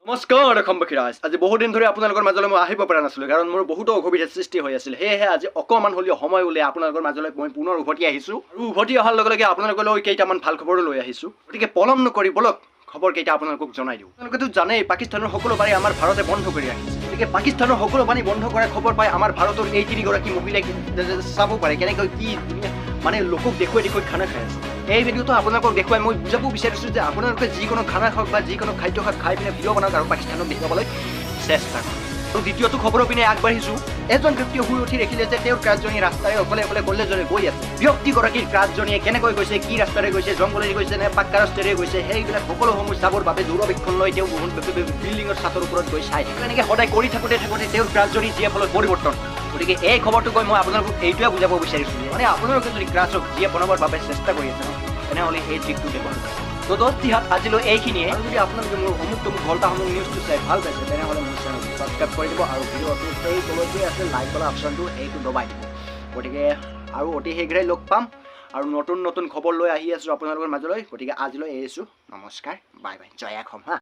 নমস্কাৰ অসমবাসী ৰাইজ। আজি বহুত দিন ধৰি আপোনালোকৰ মাজলৈ মই আহিব পৰা নাছিলোঁ, কাৰণ মোৰ বহুতো অসুবিধাৰ সৃষ্টি হৈ আছিল। সেয়েহে আজি অকণমান হ'লেও সময় উলিয়াই আপোনালোকৰ মাজলৈ মই পুনৰ উভতি আহিছোঁ আৰু উভতি অহাৰ লগে লগে আপোনালোকলৈ কেইটামান ভাল খবৰো লৈ আহিছোঁ। গতিকে পলম নকৰি বলক, খবৰ কেইটা আপোনালোকক জনাই দিওঁ। আপোনালোকেতো জানেই, পাকিস্তানৰ সকলো পানী আমাৰ ভাৰতে বন্ধ কৰি ৰাখিছে। গতিকে পাকিস্তানৰ সকলো পানী বন্ধ কৰাৰ খবৰ পাই আমাৰ ভাৰতৰ এই তিনিগৰাকী মহিলাই চাব পাৰে কেনেকৈ কি ধুনীয়া মানে লোকক দেখুৱাই দেখুৱাই খানা খাই আছে। এই ভিডিঅ'টো আপোনালোকক দেখুৱাই মই বুজাব বিচাৰিছোঁ যে আপোনালোকে যিকোনো খানা খাওক বা যিকোনো খাদ্য খাওক, খাই পিনে ভিডিঅ' বনাওক আৰু পাকিস্তানক দেখুৱাবলৈ চেষ্টা কৰক। আৰু দ্বিতীয়টো খবৰৰ পিনে আগবাঢ়িছোঁ। এজন ব্যক্তিয়ে শুই উঠি দেখিলে যে তেওঁৰ ক্ৰাছজনী ৰাস্তাৰে অকলে অকলে কলেজলৈ গৈ আছে। ব্যক্তিগৰাকীৰ ক্ৰাছজনীয়ে কেনেকৈ গৈছে, কি ৰাস্তাৰে গৈছে, জংঘলেৰে গৈছে নে পাক্কা ৰাস্তাৰে গৈছে, সেইবিলাক সকলোসমূহ চাবৰ বাবে দূৰবীক্ষণ লৈ তেওঁ বহুত বিল্ডিঙৰ ছাদৰ ওপৰত গৈ চাই থাকে। এনেকৈ সদায় কৰি থাকোঁতে থাকোঁতে তেওঁৰ ক্ৰাছজনী জীয়েফলৈ পৰিৱৰ্তন। গতিকে এই খবৰটো কৈ মই আপোনালোকক এইটোৱে বুজাব বিচাৰিছোঁ যে মানে আপোনালোকে যদি ক্ৰাছক জীয়েফ বনাবৰ বাবে চেষ্টা কৰি আছে ন, তেনেহ'লে এই ট্ৰিকটো ব্যৱহাৰ কৰক। তো দোস্তিহাত, আজিলৈ এইখিনিয়ে। আৰু যদি আপোনালোকে মোৰ অমুক তমুক ঘণ্টাসমূহ নিউজটো চাই ভাল পাইছে, তেনেহ'লে মোৰ চেনেলটো ছাবস্ক্ৰাইব কৰি দিব আৰু ভিডিঅ'টো সেই তলতে আছে লাইক কৰা অপশ্যনটো, সেইটো দবাই দিব। গতিকে আৰু অতি শীঘ্ৰেই লগ পাম আৰু নতুন নতুন খবৰ লৈ আহি আছোঁ আপোনালোকৰ মাজলৈ। গতিকে আজিলৈ এৰিছোঁ, নমস্কাৰ, বাই বাই, জয় অসম। হা।